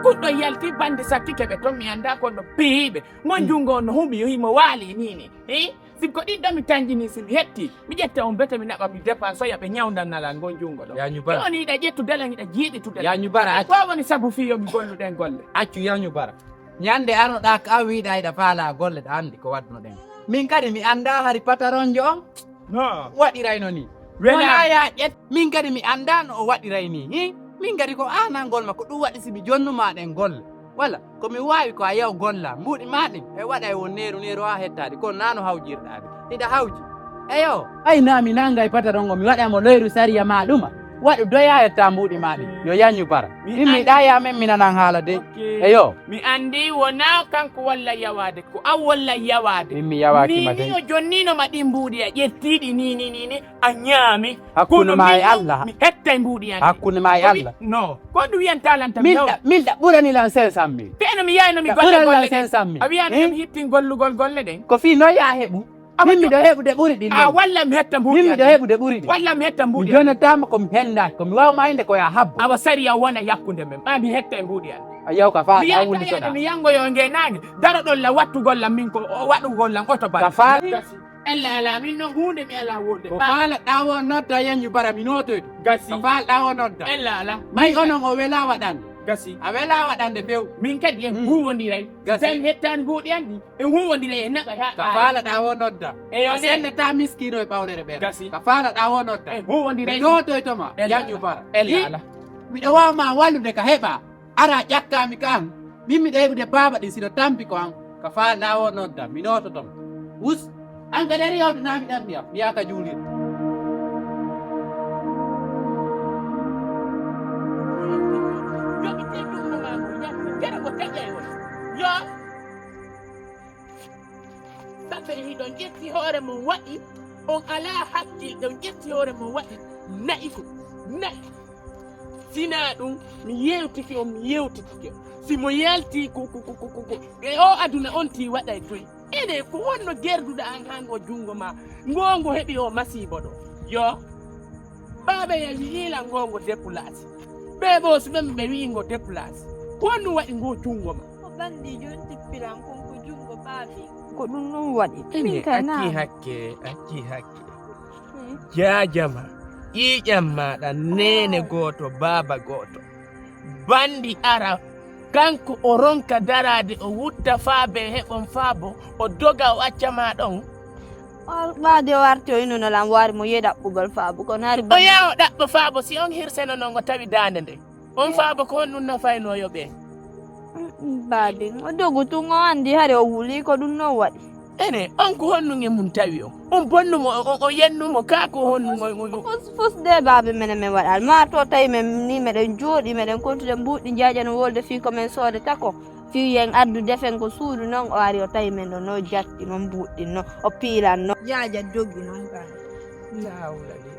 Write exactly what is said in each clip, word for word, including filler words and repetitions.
Kunɗo yalti bande sattike ɓe ton, mi anndaa kon no piyiiɓe. Mon junngo on no humi yo himo waali nii nii. Hi? Si ko ɗiɗɗo mi tanjini, si mi hetti, mi ƴetta on bete, mi naɓa, mi dépensoya ɓe ñawndan nalal ngon junngo ɗon. Yaa ñu bara. Ɗon hiɗa ƴettu dalan, hiɗa jiiɓi tudal. Yaa ñu bara, accu. Ko woni sabu fii yo mi gollu ɗen golle? Accu, yaa ñu bara. Ñande arnoɗaa ka wiɗaa hiɗa faalaa golle, ɗa anndi ko waɗunoɗen. Min kadi mi anndaa hari pataronjo on. No. Waɗirayno nii. Wela. Wonaa yaa ƴet-, min kadi mi anndaa no o waɗiray nii. Hi? Min kadi ko aanangol ma, ko ɗum waɗi si mi jonnumaa ɗen golle. Wala, ko mi waawi ko a yaw golla. Mbuuɗi maa ɗin, e waɗa e won neeru neeru haa hettaade. Kono naa no hawjirɗaa ɗi. Hiɗa hawji. Eyo. Ay, naa mi nanga e pataron o, mi waɗa mo loyru sariya maa ɗuma. Waɗu doya hetta mbuuɗi maa ɗin. Yo yanyu bara. Mi Min mi andi- ɗa ya men mi nanan haala de. Ok. Eyo. Mi andi wonaa kanko walla yawaade. Ko an walla yawaade. Min mi yawaaki ma dey. Ni, ni o jonnino ma ɗin mbuuɗi a ƴettiiɗi ni, ni, ni, ni, a ñaami. Hakkunde maa e Allah. Mi hettay mbuuɗi an. Hakkunde maa e Allah. No. Ko ɗum wiyan talanta mi. Min ɗa, min ɗa ɓurani lan cinq cent mille. Teno mi yayno mi golle golle ɗen. Cinq cent mille. A wiyan mi hittin gollugol golle ɗen. Ko fii noy yaa heɓu? Min miɗo heɓude ɓuri ɗin. A walla mi hetta mbuuɗi. Min miɗo heɓude ɓuri ɗin. Walla mi hetta mbuuɗi. Mi jonataama ko mi hendaaki, ko mi waawma inde ko yaa habbo. Awa sariya wona yakkunde men. Ɓaa mi hetta e mbuuɗi an. A yaw ka faa mi yangoyo nge naange. Daro ɗon la wattugol lan min ko o waɗugol lan oto bal. Ka faa. Ella alaa, min non huunde mi alaa wolde. Ko faalaɗaa woo nodda, yanyu bara mi nootoyto. Gasi. Ko faalaɗaa woo nodda. Ella alaa. Ɓay onon o welaa waɗande. Gasi. A welaa waɗande few. Min kadi en huuwondiray. Gasi. Sen hettaani mbuuɗi anndi. En huuwondiray en naɓay haa. Ka faalaɗaa woo nodda. Eyo. Sennataa miskiino e ɓawlere ɓen. Gasi. Ka faalaɗaa woo nodda. En huuwondiray. Mi nootoyto ma, yanyu bara. Ella alaa. Miɗo waawa ma wallude ka heɓaa. Ara ƴakkaami ka an, min miɗo heɓude baaba ɗin, si no tampi ko an, ka faa laawo nodda, mi noototo mo. Us, an kadi ari yawde naa mi ɗan ndiyam, mi yaaka juulirde. Joɓi te junngo maa ngon, yaltu, jere ko taƴay on. Yo. Safe hiɗon ƴetti hoore mon waɗi, on alaa hakkil, ɗon ƴetti hoore mon waɗi, na'i ko, na'i. Sinaa ɗum, mi yeewtike on, mi yeewtitike on. Si mo yaltii ko, ko, ko, ko, ko, ko, e oo aduna on tii waɗay toy? Ene, ko honno gerduɗaa an haa ngo junngo maa, ngo ngo heɓi oo masiibo ɗoo? Yo, baaba ya wi'ii lan ngo ngo depulaasi. Ɓee ɓoosuɓe mo ɓe wi'i ngo depulaasi. Ko honno waɗi ngo junngo maa? Ko bandiijo on tippilan kon ko junngo baabi. Ko ɗum non waɗi. Ene, min kay acci naa hakke, acci hakke. Jaajama, ƴiiƴam maaɗa, neene gooto, baaba gooto. Banndi ara, kanko o ronka daraade, o wutta faabo e heɓon faabo, o doga, o acca ma ɗon. Ɓaade o arti, o inono lan waari mo yehi ɗaɓɓugol faabo, kono hari o yaha o ɗaɓɓa faabo, si on hirseno non o tawi daande nden. On faabo ko honɗum nafaynoo yo ɓeen? Baabi, o dogu tun, o anndi hari o wuli ko ɗum non waɗi. Ene, on ko honɗum e mum tawi on? On bonnumo, on, on yennumo, kaa ko honɗum o, o, o? Fus, fus de baabi menen men waɗal. Maa to tawi men ni meɗen jooɗi, meɗen kontude mbuuɗi jaaƴa no wolde fii ko men soodata ko. Fii yen addu defen ko suudu non, o ari o tawi men ɗo no jatti non mbuuɗi non, o piilan non. Jaaƴa dogi non kan. Laawla de.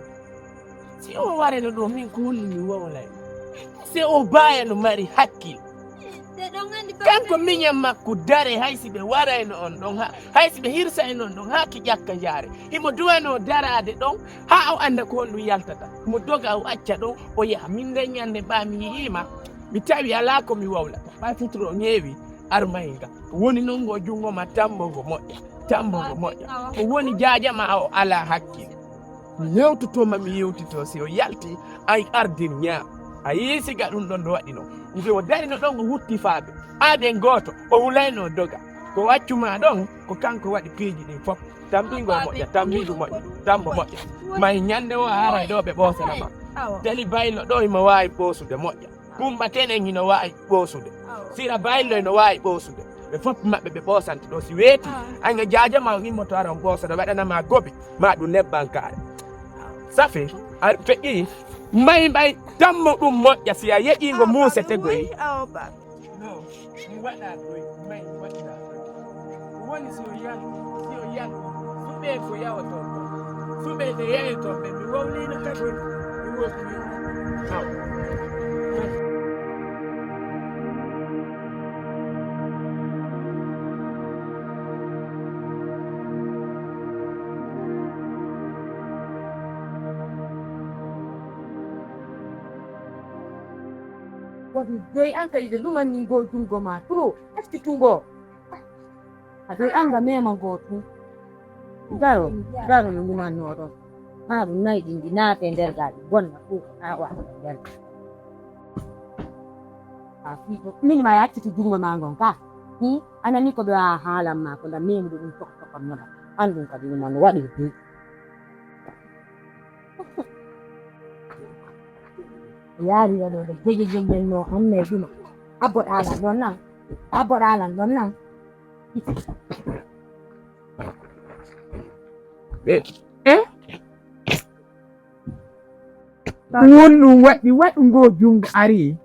Si o wareno ɗo, min ko honno mi wowlay? Si o baaya no mari hakkil. Kanko miñan makko dare, hay si ɓe warayno on ɗon, ha, hay si ɓe hirsayno on ɗon, haa ki ƴakka njaare. Himo duwanoo daraade ɗon, haa o annda ko honɗum yaltata. Himo doga, o acca ɗon, o yaha. Min nden ñannde ɓaa mi yi'ii ma, mi tawi alaa ko mi wowlata. Ɓaa fitro o ñeewi armayel ngal. Woni non ngo junngo ma, tambo ngo moƴƴa. Tambo ngo moƴƴa. Ko woni jaaja ma o alaa hakkil. Mi yewtotoo ma, mi yewtitoo, si o yalti, ay ardin ñaa. A yii siga ɗum ɗon no waɗi non. Nde o darino ɗon, o wutti faabe. Aaden gooto, o hulayno doga. Ko waccu ma ɗon, ko kanko waɗi piiji ɗin fof. Tambi ngo moƴƴa, tambi ngu moƴƴa, tambo moƴƴa. May ñande o a aray ɗo ɓe ɓoosana ma. Teli baylo ɗo, himo waawi ɓoosude moƴƴa. Kumba tenen hino waawi ɓoosude. Sira baylo hino waawi ɓoosude. Ɓe fof maɓɓe ɓe ɓoosante ɗo. Si weeti, anga jaaja ma on immoto ara on ɓoosana, waɗana ma gobi, ma ɗum nebban kaare. Safi, a feƴƴi, mbay mbay, tammo ɗum moƴƴa, si a yeƴii ngo muusete goy. No, mi waɗa ɗoy, may mi waɗira ɗoy. Ko woni si o yan, si o yan, suɓee ko yawoton ɗon. Suɓee nde yayoton ɓe, mi wowliino tagol, mi wowli. Aw. Waɗi dey an kadi de lumanni ngo junngo ma trop. Accitu ngo. A dey an nga mema ngo tun. Garo, garo no lumanno ɗon. Haa ɗum nayi ɗin ɗi naate nder gaa ɗi bonna fof ko haa waɗa nder. A fii ko min ma accitu junngo ma ngon ka. Hmm? Anani ko ɓe a haalan ma ko nda memude ɗum toko toko noɗa. An ɗum kadi ɗum no waɗi ɗum. Yaari ɗo ɗo jeje jeje no amme ɗum. Abbo ɗalan ɗon nan. Abbo ɗalan ɗon nan. Eh? Eh? Ɗum won ɗum waɗi waɗu ngo junngo ari.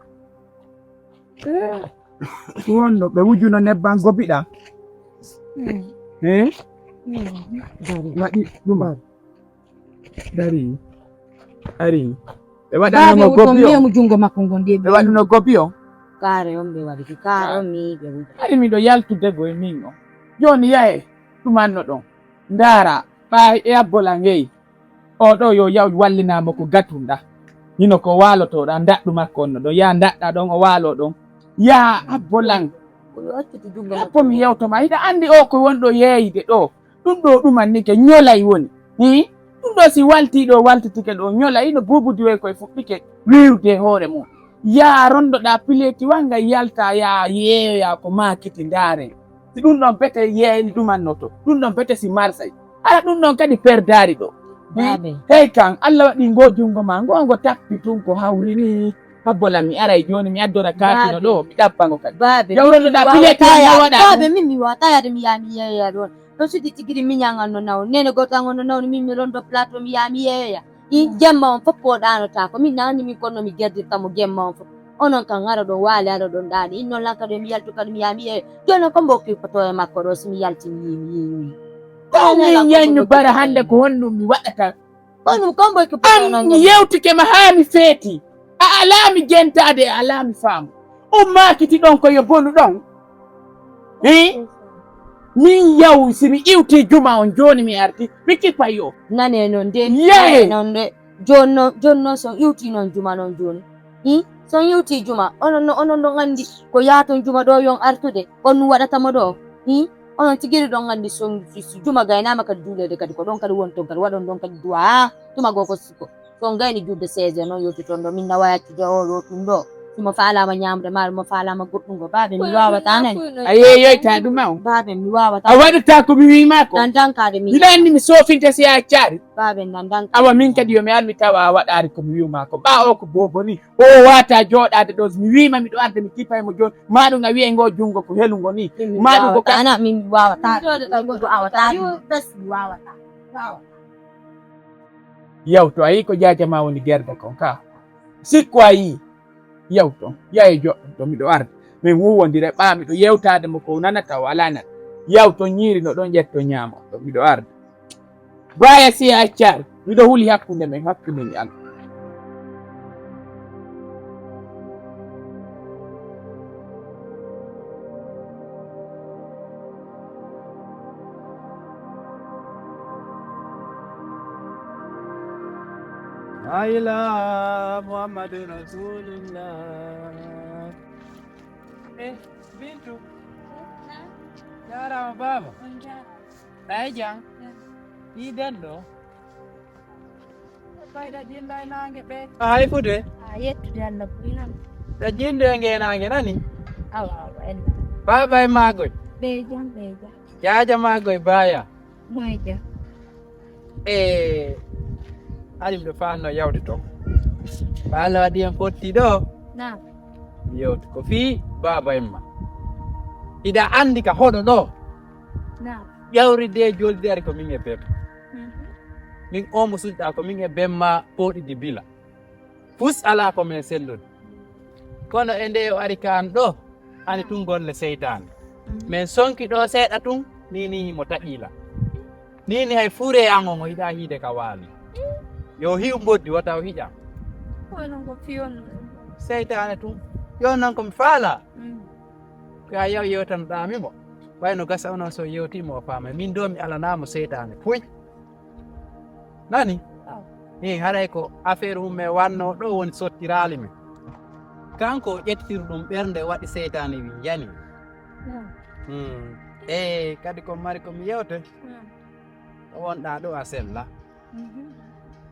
Ɗum won no ɓe wujuno nebban gobiɗa. Eh? Waɗi ɗum. Dari. Ari. Ɓe waɗanamo gobi o. Memu jungo makko ngon de. Ɓe waɗuno gobi o. Kaare on ɓe waɗi ki kaare on mi ɓe wuji. Ari miɗo yaltude go e min o. Joni yaye ɗumanno ɗon. Ndaara ɓaawi e abbola ngey. O ɗo yo yaw wallinamo ko gatunɗa. Hino ko walotoɗa ndaɗɗu makko on no ɗon ya ndaɗɗa ɗon o walo ɗon. Ya abbolan. Appo mi yewtoma hiɗa andi o ko wonɗo yeeyde ɗo. Ɗum ɗo ɗumannike ñolay woni. Hi? Ɗum ɗo si waltii ɗo waltitike ɗo ñolay no buubudiwoy koye fuɗɗike wiirude e hoore mum. Yaa rondoɗaa pileetiwal ngal yaltaa yaa yeeyoyaa ko maakiti ndaaren. Si ɗum ɗon bete yeeyli ɗumannoto. Ɗum ɗon bete si marsay. Hara ɗum ɗon kadi perdaari ɗo. Baabe. Hey kan Allah waɗi ngo junngo ma ngo ngo tappi tun ko hawri ni. Habbola mi aray jooni mi addora kaakino ɗo mi ɗabba ngo kadi. Baabe. Yawrotoɗaa pileetiwal ngal waɗaa. Baabe min mi wata yaade mi yaa mi yeeya ɗon. Ɗo sudi tigiri miñan an no nawni nene goto an on no nawni min mi londo plateau mi yaa mi yeeya. I jemma on fof poɗanotako min nani min kono mi gerdirta mo jemma on fof. Onon kan ara ɗon waali ara ɗon ɗaani in noon lan kadi mi yaltu kadi mi yaa mi yeeya. Joni noon ko mbo kippoto e makko ɗo si mi yalti mi yii mi yii mi yii. Ko min ñañu bara hannde ko honɗum mi waɗata. Ko ɗum ko mbo kippoto noon. Mi yewtike ma haa mi feeti. A alaa mi jentaade a alaa mi faamu. On maakiti ɗon ko yo bonu ɗon. Hi? Min yaw si mi iwti juma on jooni mi arti mi kipay o. Nane noon de. Yaye. Noon de. Jooni noon jooni noon so on iwti noon juma noon jooni. Hi? So on iwti juma onon no onon ɗon anndi ko yaaton juma ɗo yon artude on ɗum waɗata mo ɗo. Hi? Onon tigiri ɗon anndi so juma gaynaama kadi juuleede kadi ko ɗon kadi woni ton kadi waɗon ɗon kadi duwa haa tuma goo ko siko. So on gayni juulde seize heures noon yewti toon ɗo min nawa yaccude o ɗo ɗum ɗo. Himo faalaama ñaamde maa himo faalaama goɗɗungo baabe mi waawata nani. A yeeyoyta ɗum aw. Baabe mi waawata. A waɗata ko mi wiima ko. Nan dankaade mi. Hiɗa anndi mi soofinte si a accaari. Baabe nan dankaade. Awa min kadi yo mi ar mi tawa a waɗaari ko mi wiima ko. Ɓaa o ko boobo ni. O waata jooɗaade ɗo mi wiima miɗo arde mi kipa e mo jooni. Maa ɗum a wi'ay ngoo junngo ko helungo ni. Maa ɗum ko ka. Ana min mi waawata. Jooɗo ɗo goɗɗo awata. Bes mi waawata. Waawata. Yawto a yii ko jaaja ma woni gerde kon ka sikku a yii. Yawto yaye joɗɗo to miɗo arde min wuwondire ɓaa miɗo yewtaade mo ko nanata o alaa nata. Yawto ñiiri no ɗon ƴetto ñaamo to miɗo arde. Baya si a accaari miɗo huli hakkunde men hakkunde mi Allah. Ayla Muhammadu Rasulullah. Eh, Bintu. Jarama baba. Ɗa e jam? Ɗi denɗo? Fayda jinda e nangue ɓe. A hay fude? A yettude Allah buynam. Ɗa jinde e nge nangue nani? Awa awa ella. Baba e magoy? Ɓe jam ɓe jam. Jaja magoy baya? Moyja. E haɗi miɗo faanno yawde to. Ba Allah waɗi en fotti ɗo. Naam. Mi yewti ko fii baba en ma. Hiɗa anndi ka hoɗo ɗo. Naam. Ƴawri de joldi ari ko min e bem. Mhm. Min omo suƴɗa ko min e bem ma poɗidi bila. Fus alaa ko min sellude. Kono e nde o ari kaan ɗo, ani tun golle seytaane. Min sonki ɗo seeɗa tun, ni ni himo taƴila. Ni ni hay fure an on o yiɗa hiide ka waali. Yo hiw mboddi wota o hiƴa. Kono ko fiyon. Seytaane tun. Yo non ko mi faala. Mm. Ko a yaw yewtan ɗaami mo. Wayno gasa onon so yewti mo o faama. Min do mi alanaamo seytaane. Puy. Nani? Min haray ko affaire mum e wanno ɗo woni sottiraali min. Kanko o ƴettiri ɗum ɓernde, waɗi seytaane wi yani. Hmm. E kadi ko mari ko mi yewte. Ɗo wonɗaa ɗo a sella.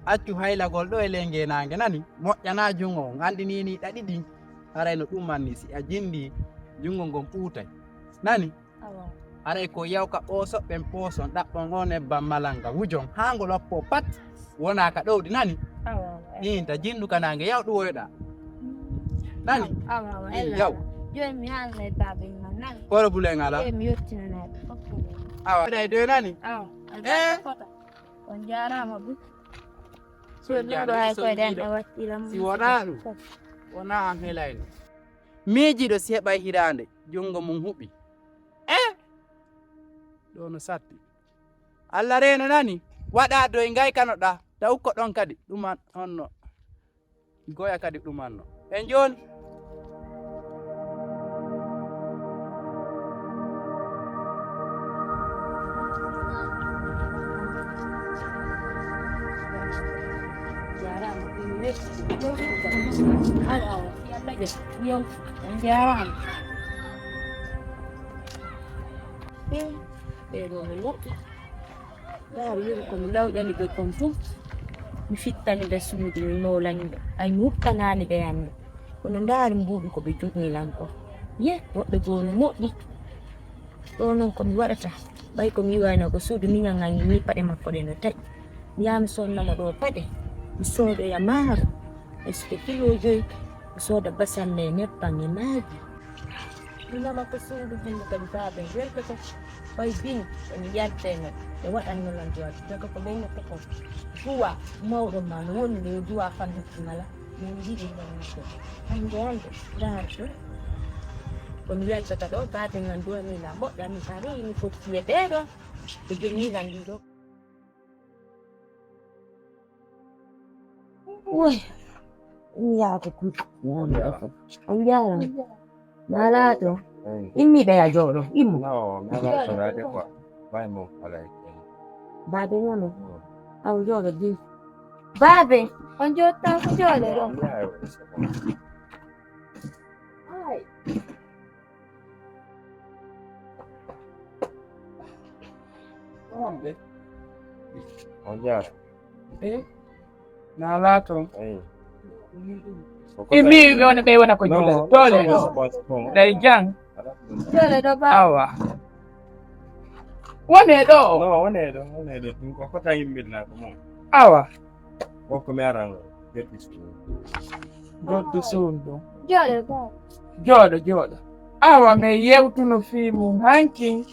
Accu haylagol ɗo e ley ngeenaange nani, moƴƴanaa junngo on. Anndi nii nii ɗaɗi ɗin, haray no ɗuman nii, si a jinndii junngo ngon ɓuutay. Nani? Awa. Haray ko yaw ka ɓoosoɓɓen ɓooson, ɗaɓɓon o nebbam malal ngal, wujon haa ngo loppoo pat, wonaa ka ɗowdi nani. Awa, awa. Iin ta jinndu ka naange yaw ɗuwoyɗaa. Nani? Awa, awa, ella. Yaw. Jooni mi haalnay baaben man nani. Problème alaa. Jooni mi yottinanay ɓe fof. Awa. Waɗay doy nani? Awa. Eh? On jaaraama bu. So ɗum ɗo hay koye ɗen ɗo waɗɗiram. Si wonaa ɗum, wonaa an helayno. Miijiiɗo si heɓay hiraande, junngo mum huɓi. Eh! Ɗo no satti. Allah reeno nani, waɗaa doy ngaykanoɗaa, ta ukko ɗon kadi, ɗuman honno. Goya kadi ɗumanno. En jooni. Ɓeeɗo no moƴƴi. Ndaar, wi'i ko mi lawƴani ɓe kon fof. Mi fittani ɓe suudu, mi moolani ɓe. Ay, mi huɓtanaani ɓe hannde. Kono ndaar mbuuɗu ko ɓe joɗni lan ko. Ye, woɓɓe goo no moƴƴi. Ɗo noon ko mi waɗata. Ɓay ko mi yiwayno ko suudu miñan an ni paɗe makko ɗe no taƴi. Mi yaha mi sonna mo ɗo paɗe. Mi soodoya maaro. Est-ce que kilo joyi? Mi sooda basalle e nebban e maaji. Mi nama ko suudu hannde kadi baaben weltoto. Ɓay bin, ɓe mi yaltayno. Ɓe waɗanno lan duwa. Daga ko ɓeynata ko. Duwa, mawɗo ma no woni nde duwa fannu mala. Min njiɗi ɗon yimɓe. Hannde, hannde, ndaar ɗum. Ko mi weltata ɗo, baaden an duwaniila moƴƴa, mi ari, mi fotti e ɓee ɗo. Ɓe jogiilan ɗi ɗo. Woy, mi yaako kum. On njaaraama. Maa laato. Immi ɓe ya jooɗo. Immo. No, mi alaa ko naade quoi. Baabe ñaame. Aw jooɗo di. Baabe, on jooɗtaa ko jooɗo ɗo. Ay. On jaara. Eh? Na laato. Eyi. Imi ɓe wona ɓe wona ko juula. Doole. Ɗay jang. Doole ɗo ba. Awa. Wone ɗo. No, wone ɗo, wone ɗo. Ɗum ko fota yimɓe na ko mo. Awa. Ko ko mi aran. Goddo suudu. Jooɗo ba. Jooɗo, jooɗo. Awa, mi yewtuno fii mum hanki.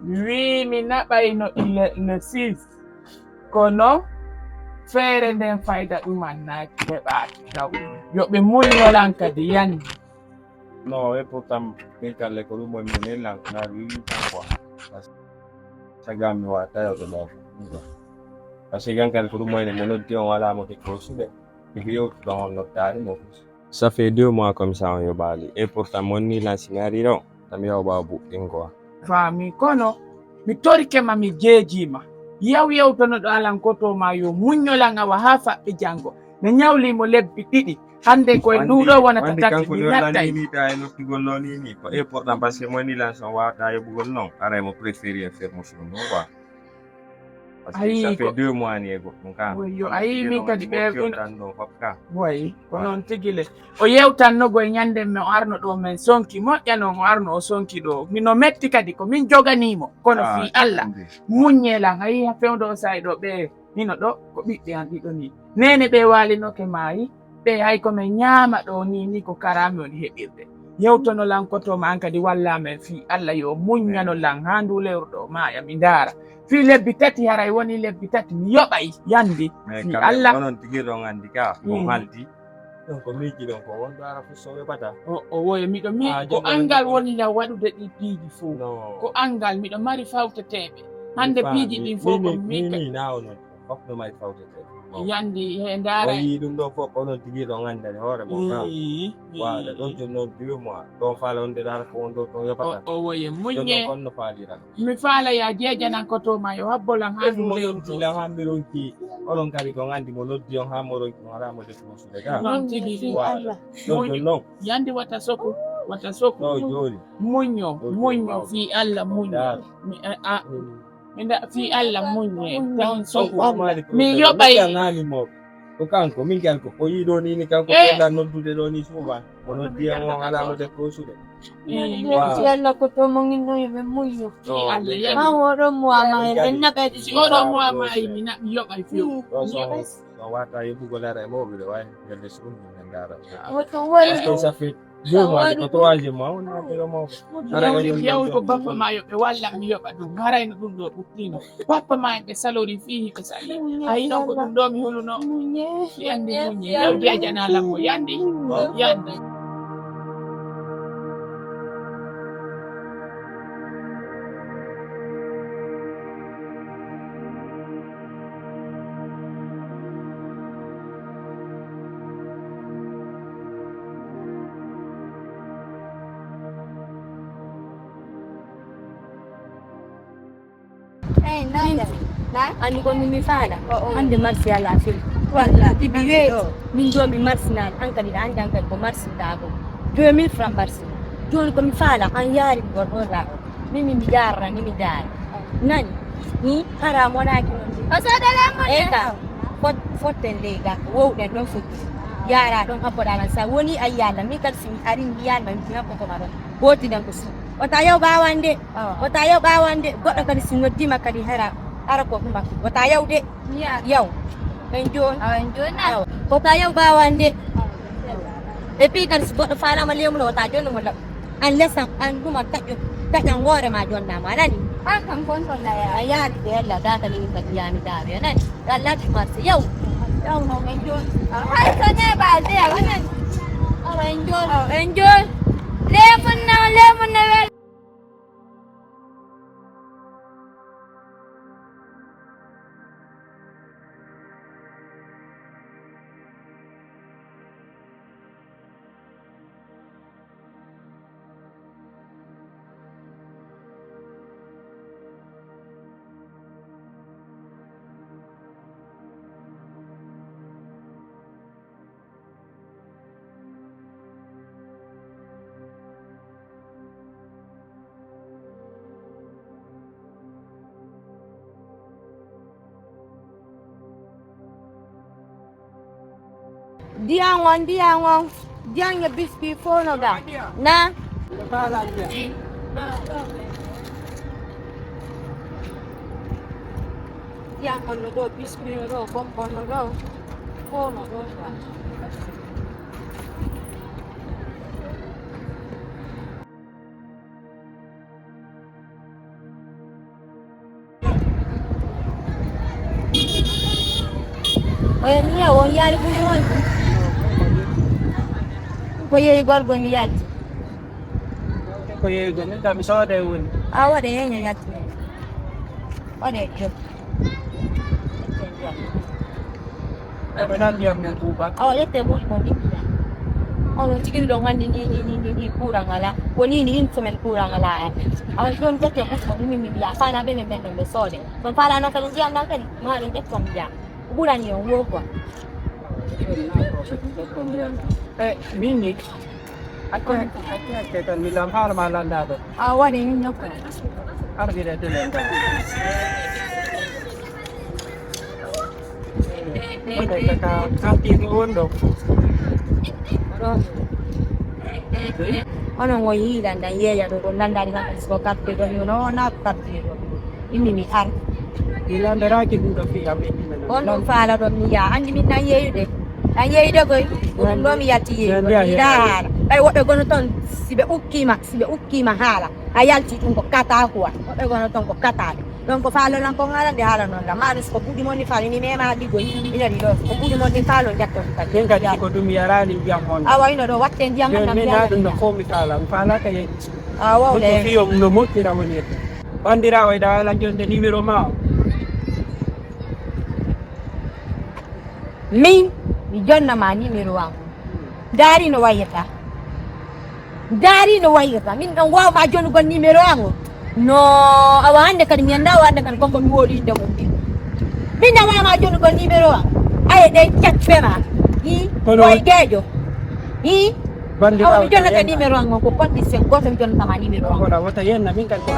Mi wii mi naɓayno ile le six. Kono feere nden fayda ɗum annaaki heɓaaki taw. Yo ɓe muñnolan kadi yani. No, e pourtant, min kalle ko ɗum woni min lan, na wiwi tan quoi. Parce que sagam mi wa tayo ɗo ɗo. Parce que yan kadi ko ɗum woni mo noddi on wala mo ke ko suɓe. Ko yewtuɗo on noddaade mo. Ça fait deux mois comme ça on yoɓaali. Et pourtant, mon ni lan si mi ari ɗo, tan mi yoɓa buɗɗingo. Faami, kono mi torike ma, mi jeeji ma. Yaw yewtonoɗo alan koto ma yo muññolan awa haa faɓɓi janngo. Mi ñawli mo lebbi ɗiɗi. Hannde ko e nduɗo wonata tati, mi nattay. Ni ta e nottugol no ni ni. Ko e pourtant parce que mon ni lan so wawata yoɓugol non. Aray mo préféré faire mo suno quoi. Parce que ça fait deux mois ni e goɗɗum ka. Yo, a yii min kadi ɓe tan ɗo fop ka. Way, ko noon tigi le. O yewtanno goye ñande men o arno ɗo men sonki moƴƴa noon o arno o sonki ɗo. Mino metti kadi ko min joganiimo. Kono fii Allah muññelan a yii fewndo o sayi ɗo ɓe hino ɗo ko ɓiɓɓe an ɗiɗo ni. Nene ɓe waalinoke maayi. Ɓe hay ko men ñaama ɗo ni ni ko karaami woni heɓirde. Yewtono lan koto ma an kadi walla men fii Allah yo muññano lan haa ndu lewru ɗo maaya mi ndaara. Fii lebbi tati haray woni lebbi tati mi yoɓay yandi fii Allah. Onon tigi ɗon anndi ka ko haldi. Ɗon ko miiji ɗon ko wonɗo ara fof so weɓata. O woyo miɗo mi ko anngal woni lan waɗude ɗi piiji fof. Ko anngal miɗo mari fawteteeɓe. Hannde piiji ɗin fof ko min na onon. Fof no mari fawtete. Yandi he ndaara. O yii ɗum ɗo fof, onon tigi ɗon anndani hoore mon, ka. Ii, ii. Waaw, ɗon jooni noon, deux mois. Ɗon faala on de ndaara ko on ɗo, ɗon yoɓata. O, o woye muññe. Jooni noon, on no faalira. Mi faala ya jeejanan ko to ma yo habbolan haa ɗum lewru. Haa mi ronki. Onon kadi ko anndi mo noddi on haa mo ronki on, alaa mo de ko suude ka. Noon tigi. Waaw. Ɗon jooni noon. Yandi wata soku, wata soku. Ɗo jooni. Muñño, muñño, fii Allah muñño. Mi, a, a, mi nda-, fii Allah muñño, tan soku. Mi yoɓay. Ko kanko, min kanko, ko yiɗo ni, ni kanko, eh, ko noddude ɗo ni souvent. Ko noddi e mo, alaa mo de ko suude. Eh. Waaw. Si Allah ko to mo ngi no yoɓe muñño. Fii Allah, yandi. Ma oɗo mo ama, en naɓe. Si oɗo mo ama, mi naɓi yoɓay few. Ɗo so, so wata yoɓugol ara e mawɓe ɗo, wayi, yande si ɗum, min ndaara. Woto woni. Est-ce que ça fait deux mois, ko troisième mois, on a fait le mois. Yawde, yawde ko bappa ma yo ɓe wallam, mi yoɓa ɗum. Haray no ɗum ɗo ɓuttiino. Bappa ma en ɓe salori fii ɓe sali. A yino ko ɗum ɗo mi huluno. Yandi muññe. Yawde a jana lammo. Yandi. Yandi. Eyi, na? Anndi ko mi faala? Hannde marsi alaa fil. Walla. Tibi weeti. Min ɗo mi marsinaani. An kadi, ɗa anndi an kadi ko marsinɗa ko. Deux mille francs marsi. Jooni ko mi faala, an yaari mi ɗon ɗon raɗo. Min, min mi yaarana, min mi daari. Nani? Ni, hara monaaki noon. O soodanaama. Eyi ka. Fot-, fotten ley ga. Wowɗen ɗon fotti. Yaara ɗon habboɗa lan. Sa woni a yiyalla. Min kadi si mi ari mi yiyalma, mi habboto ma ɗon. Gootiɗen ko si. Wota yaw ɓaawande. Awa. Wota yaw ɓaawande. Goɗɗo kadi si noddima kadi hara, hara ko ɗum makko. Wota yaw de. Yaw. En jooni. Awa, en jooni. Awa. Wota yaw ɓaawande. Awa. Et puis kadi si goɗɗo faalama lewmum no wota jonno mo laɓ. An lesan, an ɗum a taƴo, taƴan hoore ma jonnama, a nani? An kam kon ton a yaari de Allah, data ni min kadi yami dawe, a nani? Gallati marché, yaw. Yaw no men joni. Hay so neɓa de, a nani? Awa en joni. Awa en joni. Lemun na, lemun na wel. Ndiyan on, ndiyan on, ndiyan e biscuit fof no ga. Na? Ndiyan on no ɗo, biscuit no ɗo, bonbon no ɗo, fof no ɗo. Oya mi yaw, on yaali ɓuri wonde. Ko yeeyi gorgo mi yalti. Ko yeeyi gorgo, min kam mi soode woni. A waɗe yeeña yalti. Waɗe job. Eɓe nan ndiyam men kuuba. Awa ƴette ɓuri mo ɗiɗɗiɗa. Ono tigi ɗon hannde ni, ni, ni, ni, ni, kuuran alaa. Ko ni, ni, une semaine kuuran alaa en. Awa ɗon ƴette ɓuri mo ɗum min mbiya. Faana ɓe min ɓen ɗon ɓe soode. Ɗon faala noon kadi ndiyam ɗan kadi. Ma ɗum ƴetton ndiyam. Ko ɓurani on woo quoi. E, min ni. Acce, acce, acce tan, mi lam haala ma lanndaade. A waɗi min nokku. Argire de len. Wonde ka kanti ko won ɗo. Onon o yiilan ɗan yeeya ɗo, ɗo lanndani kam ko carte ɗo, no na carte ɗo. Inni mi ar. Mi lanndaraaki ɗum ɗo fii am, inni mi on ɗum faala ɗon mi yaa. Anndi min nan yeeyude. Nan yeeyude koy. Ko ɗum ɗo mi yalti yeeyude. Mi daa haala. Ɓay woɓɓe gono ton, si ɓe ukkiima, si ɓe ukkiima haala. A yalti ɗum ko kata quoi. Woɓɓe gono ton ko kata. Donc ko faalo lan ko ŋarande haala noon la. Maris ko buɗi mon ni faalo ni mema ɗigoy. Ina ɗi ɗo. Ko buɗi mon ni faalo jatton kadi. Ken kadi ko ɗum yaraani ndiyam on. Awa ino ɗo watte ndiyam. Jooni min haa ɗum no fof mi faala. Mi faala ka yeeƴi. Awa o le. Ko fiyo no moƴƴira woni. Banndiraawo, eɗa ala jonde numéro ma o? Min mi jonna ma numéro am. Ndaari no wayrata. Ndaari no wayrata. Min ɗon waaw ma jonnugol numéro am o. No, awa hannde kadi mi annda, awa hannde kadi konko mi wooli innde mum ɗin. Min na waaw ma jonnugol numéro am. Aye ɗe chat fema. I, kono oy geejo. I, awa mi jonnata numéro am o ko condition gooto mi jonnata ma numéro am. Wota yenna min kadi ko